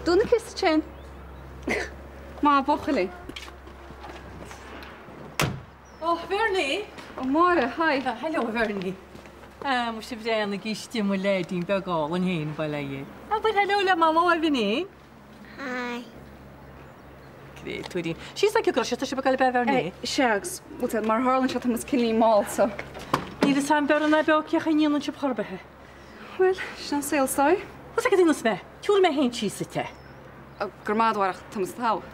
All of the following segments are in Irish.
Dún an ciosta tine. Maith an buachaill. Ó, a Bhernie! Ó, Máire, hi. Hello, a Bhernie. Ah, muise breathnaigh istigh mo leaidín beag álainn féin, bail ó Dhia air. Abair hello le Mamó, a Bhinní. Hi. Créatúirín. Síos ag an gcrois atá sibh ag dul, ab ea, a Bhernie? Sea, agus, bhuel, tá, mar a tharlaíonn sé, tá muid cineál mall, so. Níl fhios a'm beo ná beo cén chaoi a ndéanann sibh chor ar bith é. Bhuel, sin an saol is dóigh. Bhuel, cad é mé? Tabharfaidh mé féin síos duit é. Go raibh maith a'd, a Mháire, ach tá muid togha.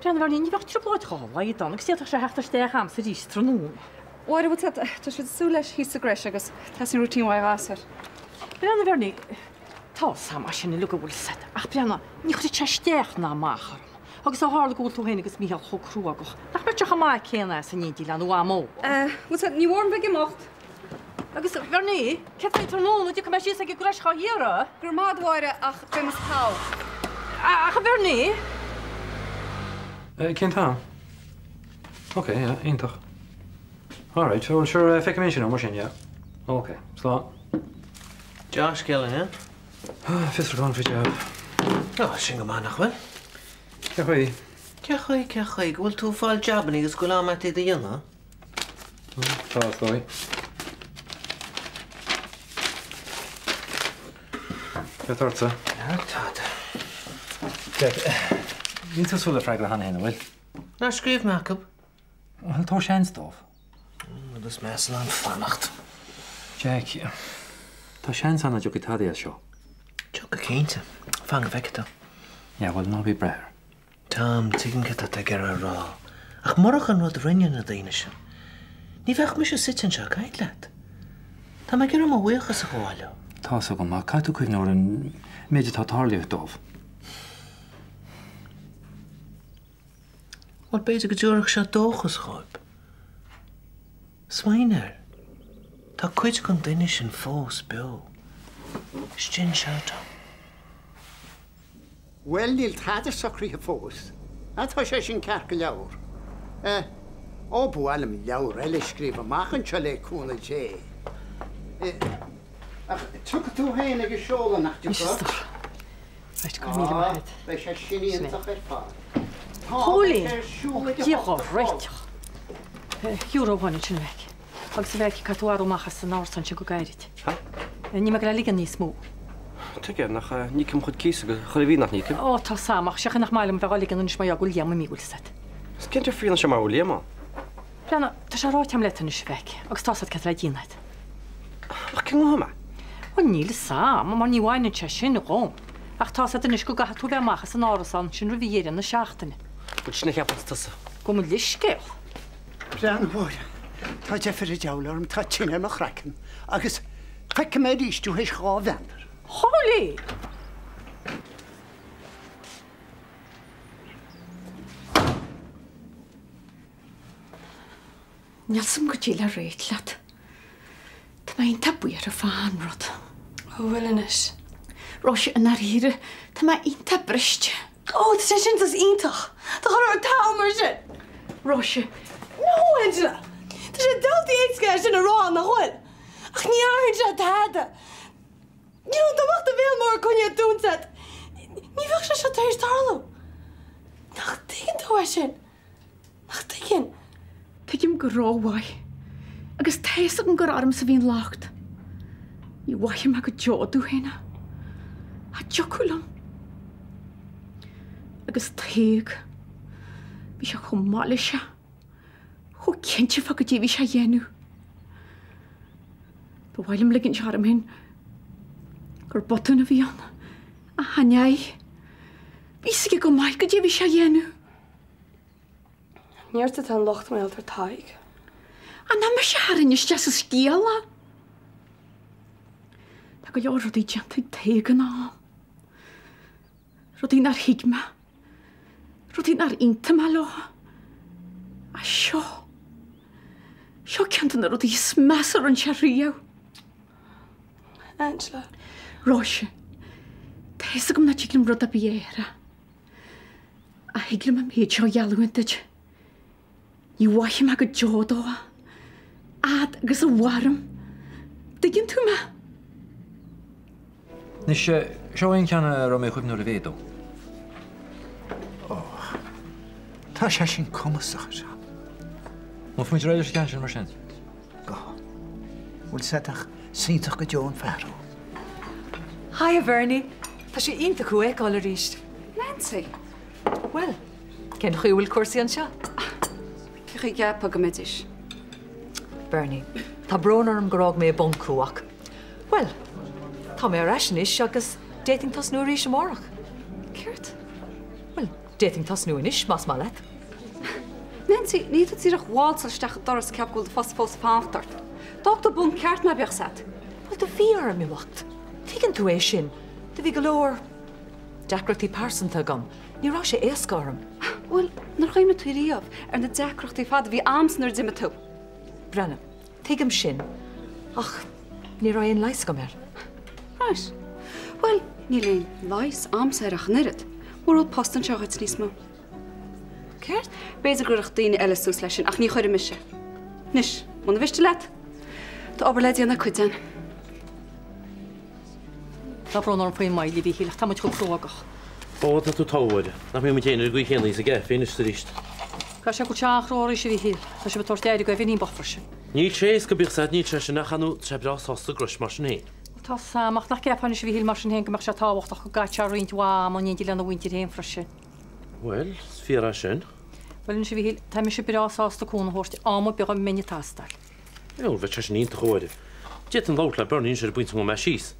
Breathnaigh, a Bhernie, ní bheadh trioblóid dhá laghad ann agus d'fhéadfadh sé theacht isteach a'msa arís tráthnóna. A Mháire, bhuel, tá, tá siad ag súil leis thíos sa gcreche agus teastaíonn routine uaidh a ghasúir. Breathnaigh, a Bhernie, tá 'fhios a'm é sin uilig an bhfuil 'fhios a'd, ach breathnaigh, ní chuirfeadh sé isteach ná amach orm. Agus ó tharla go bhfuil tú féin agus Mícheál chomh cruógach, nach mbeadh sé chomh maith céanna as in éindí le nó am ó? Bhuel, tá, ní mór dom bheith ag imeacht. Agus, a Bhernie, céard faoin tráthnóna, an dtiocfaidh mé síos ag an gcreche dhá hiarraidh? Go raibh maith a'd, a Mháire, ach beidh muid togha. Ach, a Bhernie! Cén t-am? Ok, yeah, iontach. Alright, well sure, feicfidh mé ansin thú mar sin, yeah. Ok, slán. Dea-scéal, an ea? Fiosrúchán faoi jab. Ó, sin go maith, nach bhfuil? Cén chaoi? Cén chaoi, cén chaoi, go bhfuil tú ag fáil jabannaí agus go bhfuil am a't iad a dhéanamh? Tá, is dóigh. Céard tá ortsa? Níl tada. Jack, níl tú ag súil le freagra cheana féin, an bhfuil? Nár scríobh mé acu? Bhuel, tabhair seans dóibh. Rud is measa ná an fanacht. Jack, tá seans ann nach dtiocfaidh tada as seo. Tiocfaidh cinnte. Fan go bhfeicfidh tú. Yeah, bhuel, ná bí ag brath air. Tom, tuigim céard tá tú ag iarraidh a rá, ach murach an rud a rinne na daoine sin, ní bheadh mise suite anseo ag caint leat. Tá mé ag iarraidh mo bhuíochas a ghabháil leo. Tá's agam, ach caithfidh tú cuimhneamh ar an méid atá tarlaithe dóibh. Bhuel, b'fhéidir go dtabharfadh sé dóchas dhóibh. Smaoinigh air. Tá cuid den duine sin fós beo. Istigh anseo, Tom. Bhuel, níl tada socraithe fós. Ah, tá sé sin ceart go leor. Eh, ó, ba mhaith liom leabhar eile a scríobh amach anseo le cúnamh Dé. Eh, ach tiocfaidh tú féin ag an seoladh, nach dtiocfaidh? Ah, beidh sé sin iontach ar fad. Tá, beidh sé ar siúl ag a hocht a chlog. Euro amháin ansin, a mhic. Agus a mhic, caithfidh tú athrú amach as an árasán sin go gairid. Ha? Níl mé ag goil á ligean níos mó. Tuige nach n-íocaim mo chuid cíosa go chuile mhí nach n-íocaim? Ó, tá 's a'm, ach sé an chaoi nach maith liom bheith á ligean anois mar gheall go bhfuil Liam imithe, bhfuil 's a'd. Is cén difríocht anseo mar bhfuil Liam ann? Breathnaigh, tá sé ráite a'm leat anois, a mhic, agus tá 's a'd céard atá le déanamh a'd. Ach cén fáth mé? Bhuel, níl 'fhios a'm, mar ní bhaineann sé sin dhom. Ach tá 's a'd anois go gcaithfidh tú bheith amach as an árasán sin roimh dheireadh na seachtaine. Bhuel, sin a cheapann tusa. Gabh mo leithscéal. Breathnaigh, a Mháire, tá deifir an diabhail orm, tá tine ar mo chraiceann agus feicfidh mé arís thú théis dhá mheandar. Chóilí! Níl 's a'm goidé le ráit leat. Tá mé iontach buartha fá achan rud. Ó bhfuil anois. Róise, i ndáiríre, tá mé iontach briste. Ó, tá sé sin just iontach. Tá chor ar t-am mar sin. Róise. No, Angela! Tá sé diabhalta éasca é sin a rá, nach bhfuil? Ach ní athraíonn sé tada. You know, dá mbeadh do bhéal mór coinnithe dúnta agat, ní bheadh sé seo tar éis tarlú. Nach dtuigeann tú é sin? Nach dtuigeann? Tuigim go rómhaith. Agus tá fhios agam gur ormsa a bhí an locht. Ní mhaithfidh mé go deo domh féin é. Cha dtiocfadh liom. Agus Tadhg. Bhí sé chomh mailíseach. Chomh cinnte fá goidé a bhí sé a dhéanamh. Ba mhaith liom ligint orm féin gur botún a bhí ann. Ach chan ea. Bhí fhios aige go maith goidé a bhí sé a dhéanamh. Ní ort atá an locht mar gheall ar Tadhg. Ach nach mise a tharraing isteach sa scéal é. Tá go leor rudaí déanta ag Tadhg in am. Rudaí nár thuig mé. Rudaí nár aontaigh mé leo. Ach seo. Seo ceann de na rudaí is measa a rinne sé riamh. Angela. Róise, tá fhios agam nach dtig liom rud ar bith a athrú. Ach thig liom an méid seo a gheallúint duit. Ní mhaithfidh mé go deo dó é. Fhad agus a mhairim. Dtuigeann tú mé? Anois, seo é an ceann a raibh mé ag cuimhniú roimh é dó. Tá sé sin cumasach, a Tom. An bhfuil muid réidh leis an gceann sin mar sin? Go. Bhfuil 's agat ach is iontach go deo an fear thú. Hi a Bhernie, tá sé iontach thú a fheiceáil arís. Nancy! Bhuel, cén chaoi a bhfuil cúrsaí anseo? Cén chaoi a gceapfá go mbeidís? Bernie, tá brón orm gur fhág mé i bponc thú ach, bhuel, tá mé ar ais anois agus d'fhéadfainn tosnú arís amárach. Céard? Bhuel, d'fhéadfainn tosnú anois más maith leat. Nancy, ní tú díreach válsáil isteach an doras ag ceapadh go bhfuil do phost fós ag fanacht ort. D'fhág tú bun ceart mé, bíodh 's agat. Bhuel, do bhí orm imeacht. Tuigeann tú é sin. Do bhí go leor deacrachtaí pearsanta agam. Ní raibh sé éasca orm. Bhuel, nár chuimhnigh tú riamh ar na deacrachtaí fad a bhí a'msa nuair a d'imigh tú? Breathnaigh, tuigim sin, ach ní raibh aon leigheas agam air. Right. Bhuel, níl aon leigheas a'msa air ach an oiread. Mura bhfuil post anseo dhuit níos mó. Céard? B'fhéidir go gcuirfeadh daoine eile suas leis sin, ach ní chuirfidh mise. Anois, muna mhiste leat, tá obair le déanamh ag cuid againn. Tá brón orm faoin moill, a Mhíchíl, ach tá muid chomh cruógach. Ó, tá tú togha, a Mháire. Nach mbeidh muid féin ar an gcaoi chéanna sa gcaife anois is arís. Tá sé go bhfuil sé an-chrua arís, a Mhíchíl. Tá sibh ag tabhairt aire do Bheainín bocht freisin. Níl sé éasca, bíodh 's agat, níl sé sin ach ar ndóigh, tá sé breá sásta ag Ruis mar sin féin. Bhuel, tá 's a'm, ach nach gceapfá anois, a Mhíchíl, mar sin féin, go mbeadh sé tábhachtach go gcaithfeadh sé roinnt mhaith ama in éindí lena mhuintir féin freisin. Bhuel, is fíor é sin. Bhuel anois, a Mhíchíl, tá mise breá sásta cúnamh a thabhairt, am ar bith a mbeinn ag teastáil. Bhuel, bheadh sé sin iontach, a Mháire. D'fhéadfainn labhairt le Bernie anois ar an bpointe go mbeidh mé síos.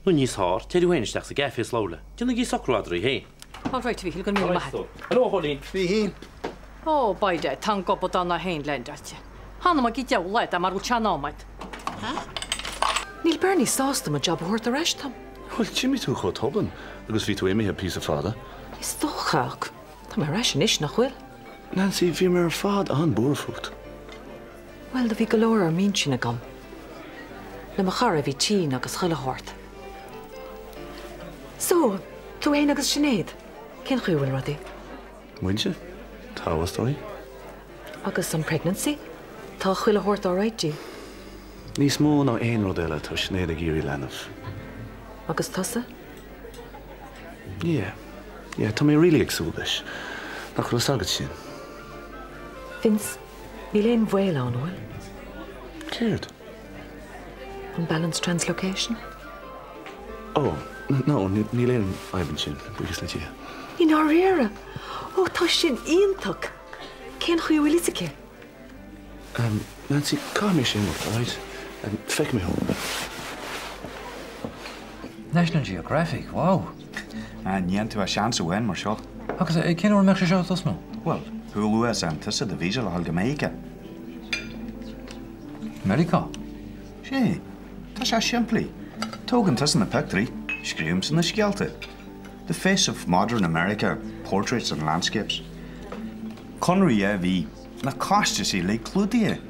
Nó níos fearr, téir thú féin isteach sa gcaife is labhair léi. Déanaigí socrú eadraibh féin. All right, a Mhíchíl, go raibh míle maith agat. Hello, a Chóilín. Mhíchíl. Ó, by dad, tá an gobadán é féin leaindeáilte. Th'anam go diabhal é, dá mar bhfuil sé in am agat. Níl Bernie sásta mo job a thabhairt ar ais dom. Bhuel, d'imigh tú chomh tobann agus bhí tú imithe píosa fada. Is dócha, ach tá mé ar ais anois, nach bhfuil? Nancy, bhíomar ar fad an-buartha fút. Bhuel, do bhí go leor ar m'intinn agam. Le mo chara a bhí tinn agus chuile shórt. So, tú fhéin agus Sinéad, cén chaoi a bhfuil rudaí? Muide? Tá, is dóigh. Agus an pregnancy? Tá chuile shórt alright di? Níos mó ná aon rud eile, tá Sinéad ag iarraidh leanbh. Agus tusa? Yeah. Yeah, tá mé really ag súil leis. Nach bhfuil fhios agat sin? Vince, níl aon bhaol ann, an bhfuil? Céard? An balanced translocation? Oh, no, níl aon fhadhb ansin, buíochas le Dia. I ndáiríre? Ó, tá sin iontach! Cén chaoi a bhfuil fhios aici? Nancy, caithfidh mise imeacht, alright? Feicfidh mé thú. National Geographic, wow! Ní fhaigheann tú ach seans amháin mar seo. Agus cén uair a mbeadh sé seo ag tosnú? Bhuel, chomh luath is a fhaigheann tusa do visa le dhul go Meiriceá. Meiriceá? Sea, tá sé simplí. Tógann tusa na pictiúirí, scríobhaimse na scéalta. The Face of Modern America, Portraits and Landscapes. Conradh 2 mhí. Na costais uilig clúdaithe.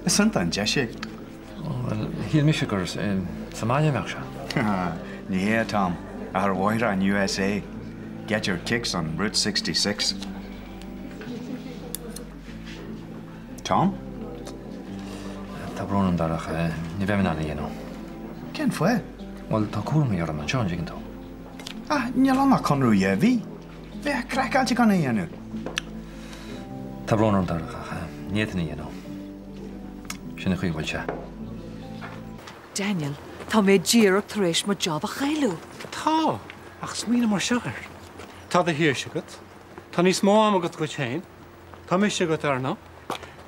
Is iontach an deis é. Bhuel, shíl mise gur sa mbaile a bheadh sé. Ní hea, Tom, ach ar bhóithre an USA. Get your kicks on Route 66. Tom? Tá brón orm, Darach, ní bheidh mé in ann é a dhéanamh. Cén fáth? Bhuel, tá cúraimí orm anseo, an dtuigeann tú. Ah, níl ann ach conradh 2 mhí. Bheifeá craiceáilte gan é a dhéanamh. Tá brón orm, Darach, ach ní fhéadfainn é a dhéanamh. Sin an chaoi a bhfuil sé. Daniel, tá mé díreach tar éis mo job a chailleadh. Tá, ach smaoinigh mar seo air. Tá do shaoirse agat. Tá níos mó ama agat dhuit féin. Tá mise agat, ar ndóigh.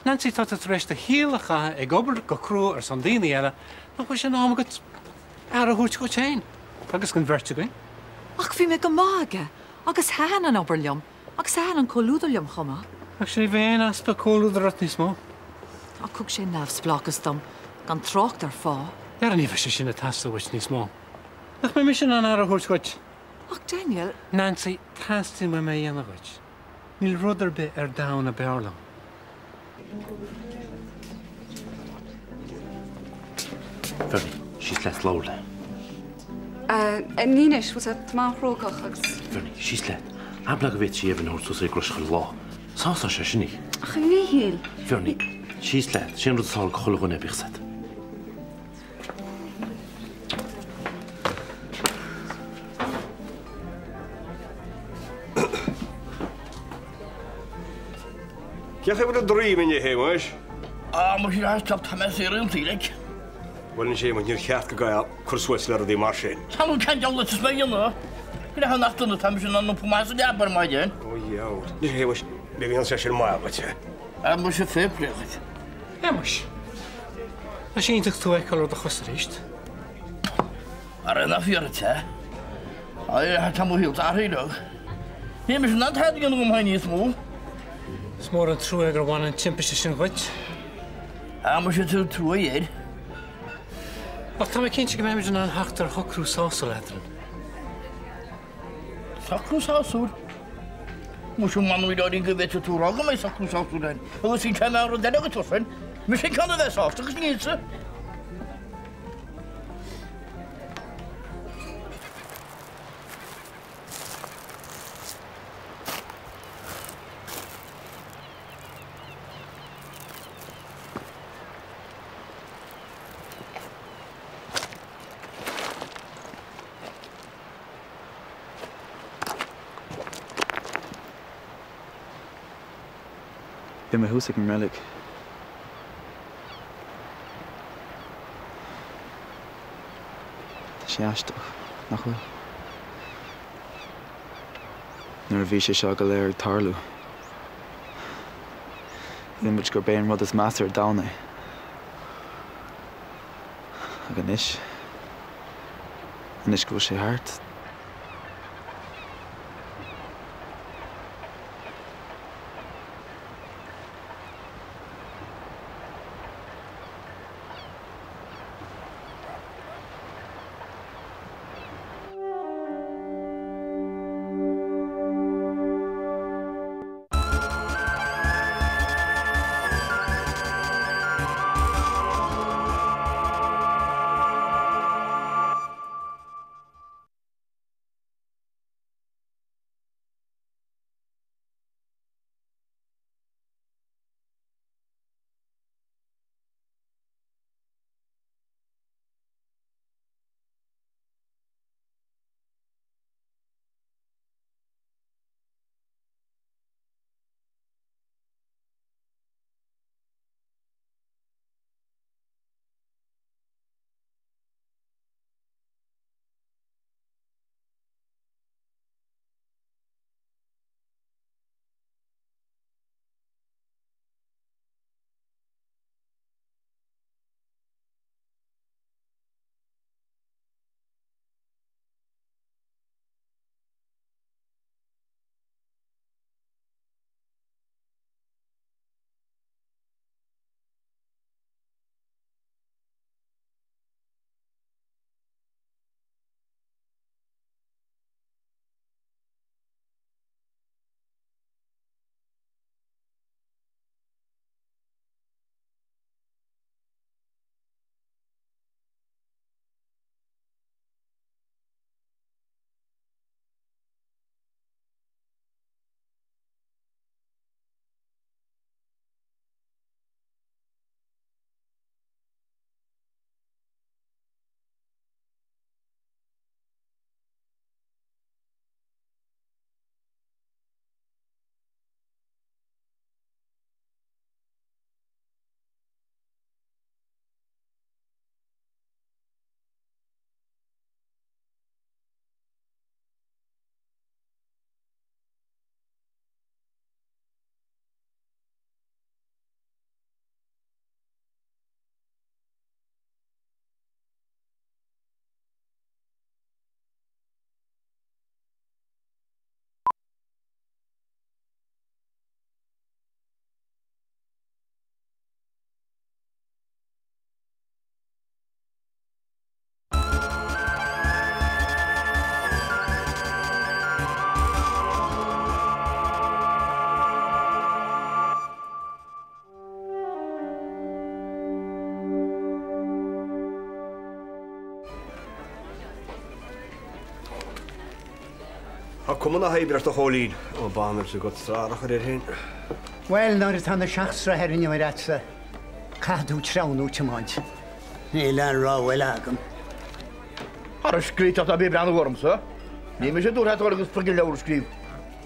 Nancy, tá tú tar éis do shaol a chaitheamh ag obair go crua ar son daoine eile, nach bhfuil sé in am agat aire a thabhairt dhuit féin agus don bheirt againn? Ach bhí mé go maith aige agus thaitin an obair liom agus thaitin an comhluadar liom chomh maith. Ach ní bheidh aon easpa comhluadair ort níos mó. Ach thug sé neamhspleáchas dom, gan trácht ar phá. Dhera, ní bheidh sé sin ag teastáil uait níos mó. Nach mbeidh mise in ann aire a thabhairt dhuit? Ach Daniel. Nancy, teastaíonn uaim é a dhéanamh dhuit. Níl rud ar bith ar domhan ab fhearr liom. Bernie, síos leat labhair léi. Ní anois, bhfuil sé, tá mé an-chruógach agus. Bernie, síos leat. Abair léi go bhféadfadh sí Evan a thabhairt suas ar an gcrois chuile lá. Sásóidh sé sin í. Ach a Mhíchíl! Bernie, síos leat. Sé an rud is fearr do chuile dhuine, bíodh 's agat. Cén chaoi a bhfuil an droim inniu, a Shéamuis? Á, muise, a stop, tá mé saor ón tsaol aici. Bhuel, anois, a Shéamuis, níor cheart go gcaithfeá cur suas le rudaí mar sin. Tá mé cén diabhal is mé a dhéanamh? Go leathan nach dona, tá mise in ann iompú amach as an leaba ar maidin. Ó, dheabhail. Anois, a Shéamuis, beidh an sé sin maith agat. Á, muise, fair play dhuit. Shéamuis, tá sé iontach tú a fheiceáil ar do chosa arís. Ara, nach fíor duit é? Á, tá mo shaol athraithe uilig. Níl mise in ann tada a dhéanamh dom féin níos mó. Is mór an trua é gur bhain an timpiste sin dhuit. Á, muise, tá trua air. Ach tá mé cinnte go mbeimid in ann theacht ar shocrú sásúil eadrainn. Socrú sásúil? Muise, m'anam go bhféadfadh tú a rá go mbeidh socrú sásúil ann. Agus inseoidh mé rud eile dhuit freisin. Mise an ceann a bheas sásta agus nílsa. Bhí mé thuas ag an reilig. Tá sé aisteach, nach bhfuil? Nuair a bhí sé seo go léir ag tarlú, shíl muid gurb é an rud is measa ar domhan é. Ach anois, anois go bhfuil sé thart, Tá cuma na hoibre ort a Chóilín. Ó b'annamh agat sár a chur air féin. Bhuel, nuair atá na seacht sraith ar an iomaire agatsa, caithfidh tú treabhadh nó tiomáint. Níl aon rogha eile agam. Ara scríteach ná bí ag breathnú ormsa. Ní mise a dúirt leat agus friggin leabhar a scríobh.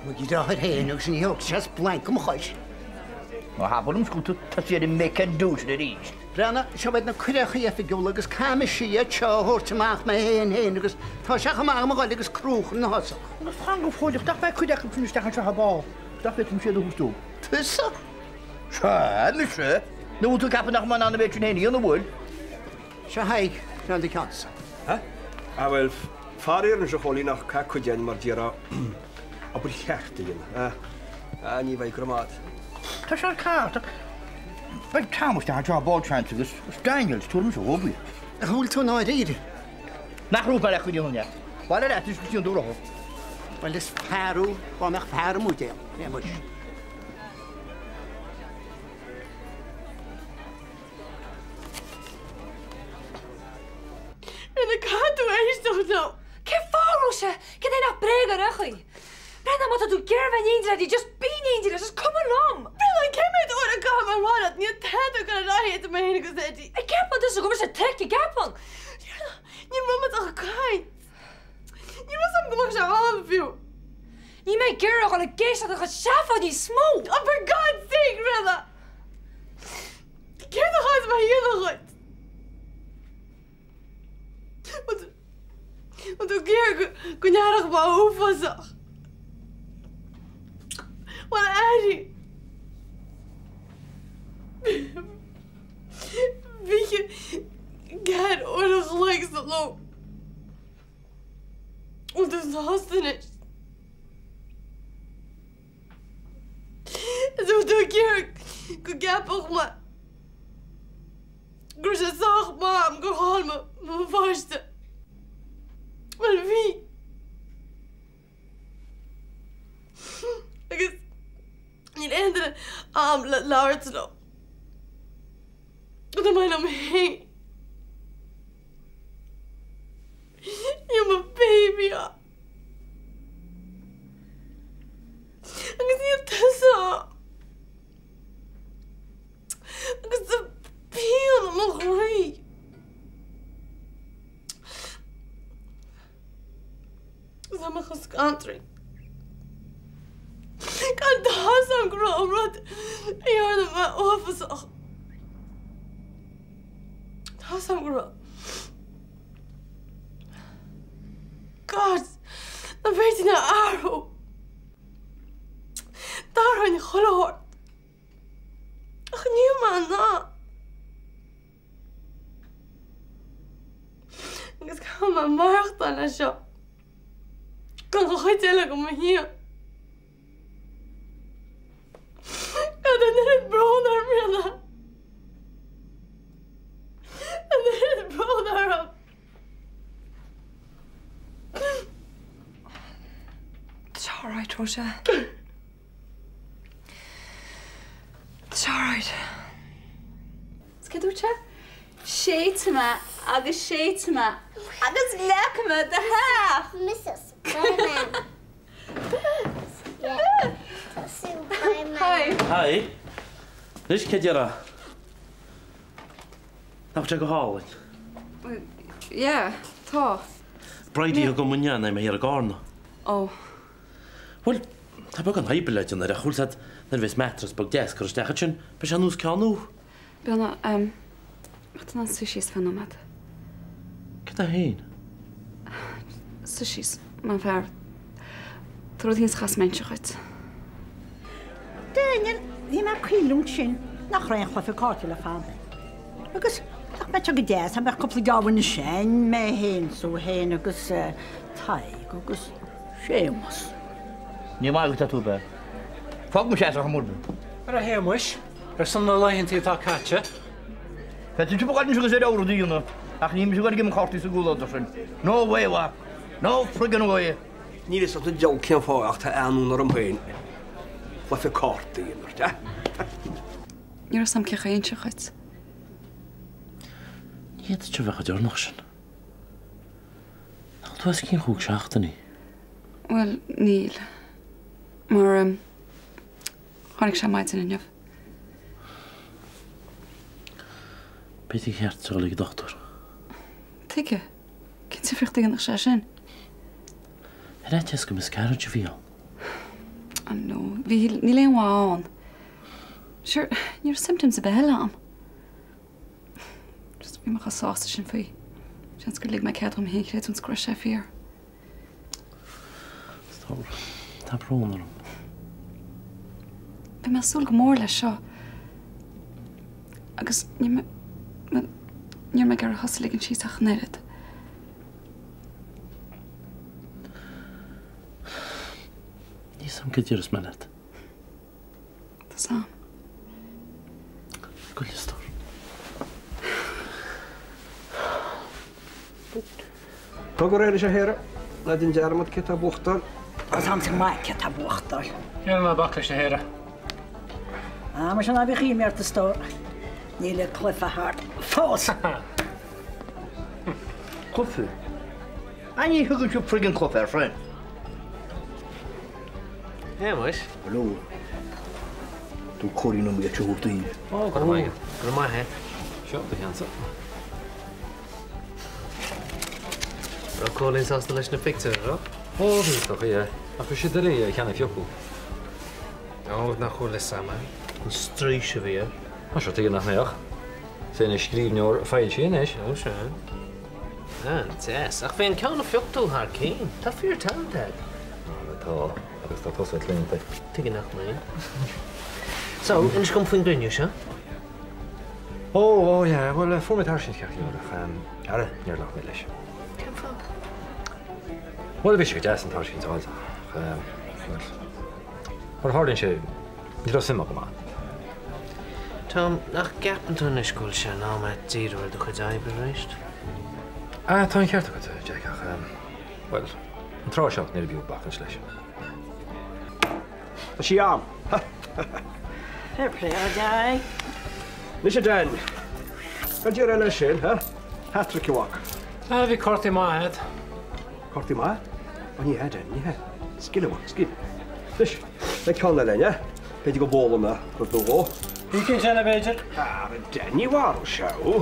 Mo dheartháir féin agus ní thógfaidh sé splanc ó mo chois. Ná habair liom go bhfuil tú tosaithe ar an make and do sin arís. Breathnaigh, seo iad na cuireachaí oifigiúla agus caithfidh mise iad seo a thabhairt amach mé fhéin fhéin agus tá sé chomh maith agam a dhul agus crú chun na thosach. Agus fan go fóilleach, nach mbeidh cuid acu sin isteach anseo ar ball, nach bhféadfainnse iad a thabhairt dóibh? Tusa? Sea, mise. Nó bhfuil tú ag ceapadh nach mbeinn in ann an méid sin fhéin a dhéanamh, bhfuil? Seo Thaidhg, seo do cheannsa. Ha? Ah bhuel, faraor anois a Chóilín ach caithfidh cuid againn mar déarfá obair cheart a dhéanamh. Ah, ah ní bheidh, go raibh maith agat. Tá sé ceart ach beidh Tom isteach anseo ar ball seans agus Daniels, tabharfaidh mise dhóibh iad. An bhfuil tú i ndáiríre? Nach raibh mé le cuid an leat. Baile leat is go dtí an dúró. Bhuel is fear thú, dá mbeadh fear amuigh déan, é muis. Rinne caithfidh tú éisteacht liom. Cén fáth, Róise? Cén fáth nach bréag ar aon chaoi? Breathnaigh, má tá tú ag iarraidh bheith in éindí le just bí in éindí leis, is cuma liom! Breathnaigh, cé mhéad uair a gcaithfidh mé a rá leat, níl tada ag dul ar aghaidh idir mé féin agus Eddie. An gceapann tusa go bhfuil mise toic, an gceapann? Ní raibh muid ach ag caint. Ní raibh 'fhios a'm go mbeadh sé ann fiú. Níl mé ag iarraidh a dhul ag éisteacht lena chuid seafóid níos mó! Oh for God's sake, Ríona! Céard a chaithfidh mé a dhéanamh dhuit? An tú ag iarraidh go n-aireodh mé uafásach? Bhuel, airigh. 24 uair an chloig sa ló. Bhfuil tú sásta anois? Is bhfuil tú ag iarraidh go gceapfadh mé go raibh sé sách maith agam gur chaill mé mo pháiste. Bhuel, bhí. Agus níl aon duine a'm le labhairt leo. Tá mé liom féin. Níl mo baby a'm. Agus níl tusa a'm. Agus tá pian i mo chroí. Agus tá mé chomh scanraithe. Gan tá 'fhios a'm go raibh an rud a dhearna mé uafásach. Tá 'fhios a'm go raibh. God, nach bhféadfainn é a athrú. D'athróinn chuile shórt. Ach níl mé in ann. Agus caithfidh mé maireachtáil leis seo don chuid eile de mo shaol. God, an oiread brón orm, Ríona. An oiread brón orm. Tá sé alright, Róise. Tá sé alright. Is céard dúirt sé? Séidfidh mé agus séidfidh mé agus leagfaidh mé do theach! Mise Spiderman. Yeah. Tá Superman. Hi. Hi. Anois cé déarfá? Nach bhfuil sé go hálainn? Yeah, tá. Bridie a thug dom inné é mé thiar i gCarna. Oh. Bhuel, tá beagán oibre le déanamh air ach bhfuil 's a'd, nuair a bheas mattress beag deas curtha isteach ansin, beidh sé ar nós ceann nua. Bíonn, em, ach tá an suigh síos fá nóiméad. Cad é féin? Suigh síos, mar fear. Tá rud éigin a chaithfeas mé a inse dhuit. Daniel, bhí mé ag cuimhniú ansin nach raibh aon chluiche cártaí le fada. Agus nach mbeadh sé go deas dá mbeadh cúpla geábh ansin, mé féin, tú féin agus Tadhg agus Séamus. Ní maith agat tú bheith. Fág mise as a chomharba. Ar a Shéamuis, ar son na laethantaí atá caite. Féadfaidh tú bogadaint agus ar fheabhra do dhéanamh, ach ní mise a gcuirfidh mo chártaí sa gcomhluadar sin. No way, a mhac. No friggin way. Níl fhios ag an diabhal cén fáth ach tá an-fhonn orm féin cluiche cártaí a imirt, eh? Ní raibh 's a'm cén chaoi a inse dhuit. Ní fhéadfadh sé a bheith chomh deireanach sin. Nach bhfuil tú os cionn chúig seachtainí? Bhuel, níl. Mar, em, tháinig sé maidin inniu. B'fhéidir gur cheart duit a dhul ag an dochtúir. Tuige? Cén difríocht a dhéanfadh sé sin? Ar fhaitíos gur miscarriage a bhí ann. Ah no, bhí, níl aon mhaith ann. Sure, ní raibh symptoms ar bith eile a'm. Just bhí mé chomh sásta sin faoi. Seans gur lig mé cead dhom féin creidiúint go raibh sé fíor. Tá brón orm. Bhí mé ag súil go mór leis seo. Agus ní raibh mé ag iarraidh thusa a ligean síos ach an oiread. Níl 'fhios a'm cad a déarfas mé leat. Tá 'fhios a'm. Go liostóir. Tóg ar éirigh sé Shéara, ná déan dearmad cé tá ag buachtáil. Tá 'fhios a'msa go maith cé tá ag buachtáil. Déanfaidh mé bac leis a Shéara. Ah, mar sin ná bíodh imní ort a stór. Níl an cluiche thart fós. Cluiche? Ah, ní thugann sibh friggin cluiche air sin. A Shéamais. Hello. Tú cóirín an mhaith seo daoibh. Ó, go raibh maith agat. Go raibh maith agat. Seo do cheannsa. Raibh Cóilín sásta leis na pictiúir, an raibh? Ó, bhí is dócha, yeah. Ach bhí sé doiligh é a cheann a phiocadh. Ó, nach bhfuil fhios a'm. An straois a bhí air. Tá sure, tuige nach mbeadh? Is é ina scríbhneoir foilsithe anois. Ó, sea. An-deas. Ach bhí an ceann a phioc tú thar cinn. Tá fíor-talent agat. Á, tá. Agus tá tusa claonta. Tuige nach mbeinn? So, inis dom faoin gcruinniú seo. Ó, ó, yeah, bhuel, fuair mé tairiscint ceart go leor ach, ara, níor ghlac mé leis. Cén fáth? Bhuel, bhí sé go deas an tairiscint a fháil ach, bhuel, mar a tharlaíonn sé, ní raibh suim agam ann. Tom, nach gceapann tú anois go bhfuil sé in am agat díriú ar do chuid oibre arís? Ah, tá an ceart agat, Jack, ach, bhuel, an tráth seo níorbh fhiú bacaint leis. Tá sí a'm. Fair play, a Dai. Anois a Dan, cad déarfá leis sin, ha? Hat-trick a mhac. Ah, bhí cártaí maith agat. Cártaí maith? Ó ní hea, Dan, ní hea. Scil a mhac, scil. Anois, beidh ceann eile againn, eh? B'fhéidir go bhfoghlaim mé rud nó dhó. Oíche eile, b'fhéidir. Ara, Dan, ní mharóidh sé thú.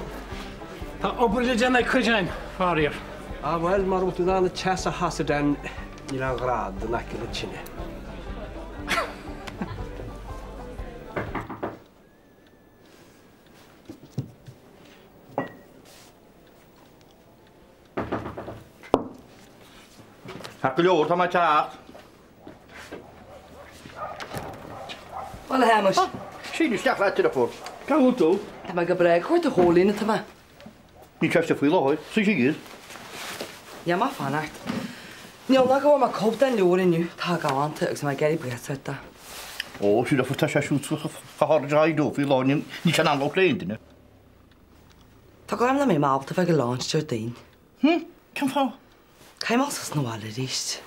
Tá obair le déanamh ag cuid againn, faraor. Ah, bhuel, mara bhfuil tú in ann an teas a sheasamh, Dan, níl aon ghrád in aice na tine. Ceart go leor, tá mé ag teacht. Bhuel, a Shéamais. Sín isteach leat, a dheirfiúr. Cá bhfuil tú? Tá mé go breá. Cá bhfuil do Chóilín atá mé? Níl sé istigh faoi láthair. Suigh síos. Níl mé ag fanacht. Níl ach go bhfuair mé cóip den leabhar inniu. Tá galánta agus tá mé ag iarraidh buíochas a thabhairt dó. Ó, sea, tá sé siúd chomh hard is atá faoi láthair. Níl sé in ann labhairt le aon duine. Tá go nach mbeidh mé ábalta bheith ag an launch Déardaoin. Hm? Cén fáth? Caithfidh mé dul suas 'na bhaile arís.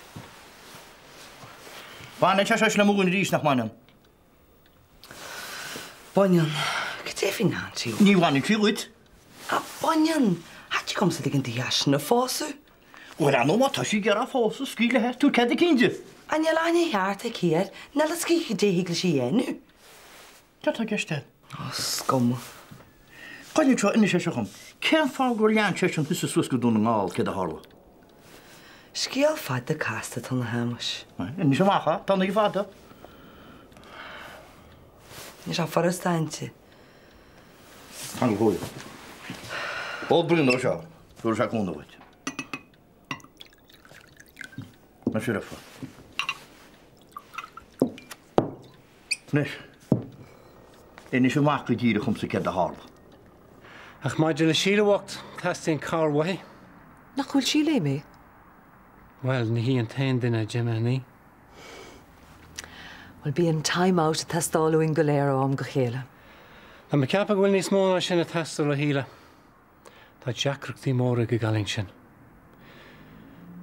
Baineann sé seo le mo dhuine arís, nach mbaineann? Baineann. Cad é faoi Nancy? Ní bhaineann sí dhuit. Ah, baineann. Cha dtig liomsa ligean di eisean a phósadh. Bhuel, ar ndóigh, má tá sí ag iarraidh pósadh, scaoil léi, tabhair cead a cinn di. Ah, níl aithne cheart aici air. Níl fhios aici cad é a thig léi a dhéanamh. Cad tá i gceist agat? Ó, is cuma. Cailín seo, inis é seo dhom. Cén fáth gur lean seisean thusa suas go Dún na nGall, céard a tharla? Scéal fada casta atá ann, a Shéamais. Inis amach é, tá an oíche fada. Níl sé furasta a inse. Fan go fóill. Ól braon dó seo, tabharfaidh sé cúnamh dhuit. Anois a dheirfiúr. Anois, inis amach go díreach dhomsa céard a tharla. Ach maidir le Síle bhocht, teastaíonn cabhair uaithi. Nach bhfuil Síle imithe? Bhuel, ní hí an t-aon duine a d'imigh, an í? Bhuel, bíonn time out ag teastáil uainn go léir ó am go chéile. Tá mé ag ceapadh go bhfuil níos mó ná sin ag teastáil ó Shíle. Tá deacrachtaí móra ag an gcailín sin.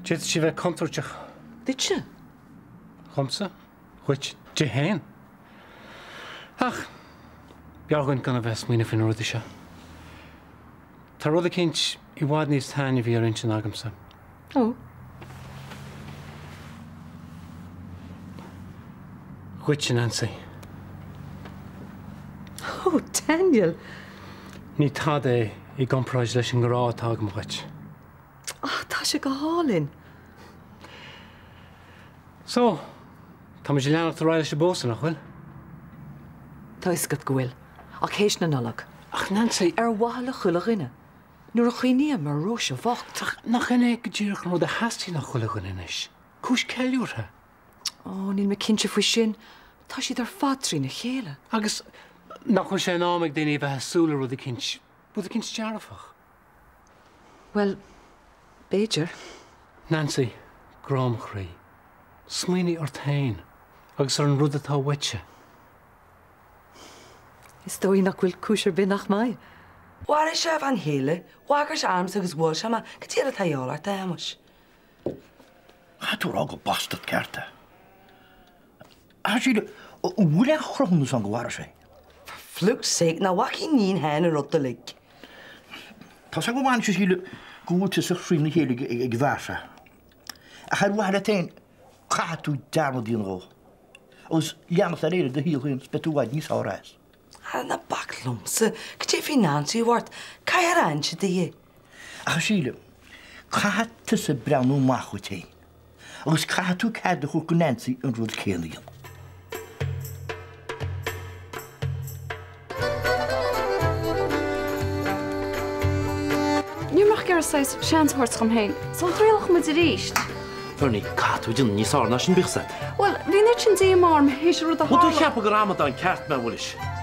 D'fhéadfadh sí bheith contúirteach. Duitse? Dhomsa? Dhuit? Di féin? Ach b'fhearr dhuinn gan a bheith ag smaoineamh faoi na rudaí seo. Tá rud eicínt i bhfad níos taitneamhaí ar intinn agamsa. Ó. Dhuitse, Nancy. Ó, Daniel! Ní tada é i gcomparáid leis an ngrá atá agam dhuit. Á, tá sé go hálainn. So, táimid ag leanacht ar aghaidh leis an bpósadh, nach bhfuil? Tá 'fhios agat go bhfuil. Ach théis na Nollag. Ach Nancy. Ar mhaithe le chuile dhuine. Nuair a chuimhním ar Róise bhocht. Ach nach in é go díreach an rud a theastaíonn ó chuile dhuine anois? Cúis ceiliúrtha. Ó, níl mé cinnte faoi sin. Tá siad ar fad trína chéile. Agus nach bhfuil sé in am ag daoine a bheith ag súil le rud eicínt, rud eicínt dearfach? Bhuel, b'fhéidir. Nancy, grá mo chroí, smaoinigh ort féin agus ar an rud atá uaitse. Is dóigh nach bhfuil cúis ar bith nach mbeidh. Mharaigh sé a bhean chéile, bhagair sé armsa agus bhuail sé mé. Cad é atá a dhíobháil ort, a Shéamais? Caithfidh tú a rá gur bastard ceart é. A Shíle, an bhfuil aon chruthúnas ann go mharaigh sé? For fluke's sake, nach bhfaca iníon féin an rud uilig. Tá's agam a Shíle go bhfuil tusa thrína chéile ag an bhfear seo. Ach ar mhaithe leat féin, caithfidh tú dearmad a dhéanamh dhó. Agus leanacht ar aghaidh le do shaol féin is beidh tú i bhfad níos fearr as. Ah, ná bac liomsa. Cad é faoi Nancy, a Mháirt? Caithfear a inse di é. Ach a Shíle, caithfidh tusa breathnú amach dhuit féin. Agus caithfidh tú cead a thabhairt do Nancy an rud céanna a dhéanamh. Níl mé ach ag iarraidh saghas seans a thabhairt dhom féin. So an dtriailfeadh muid arís? Bernie, caithfidh tú déanamh níos fearr ná sin, bíodh 's agat. Bhuel, bhí an oiread sin díomá orm théis an rud a Bhfuil tú tharla. ag ceapadh gur amadán ceart mé, bhfuil 'fhios?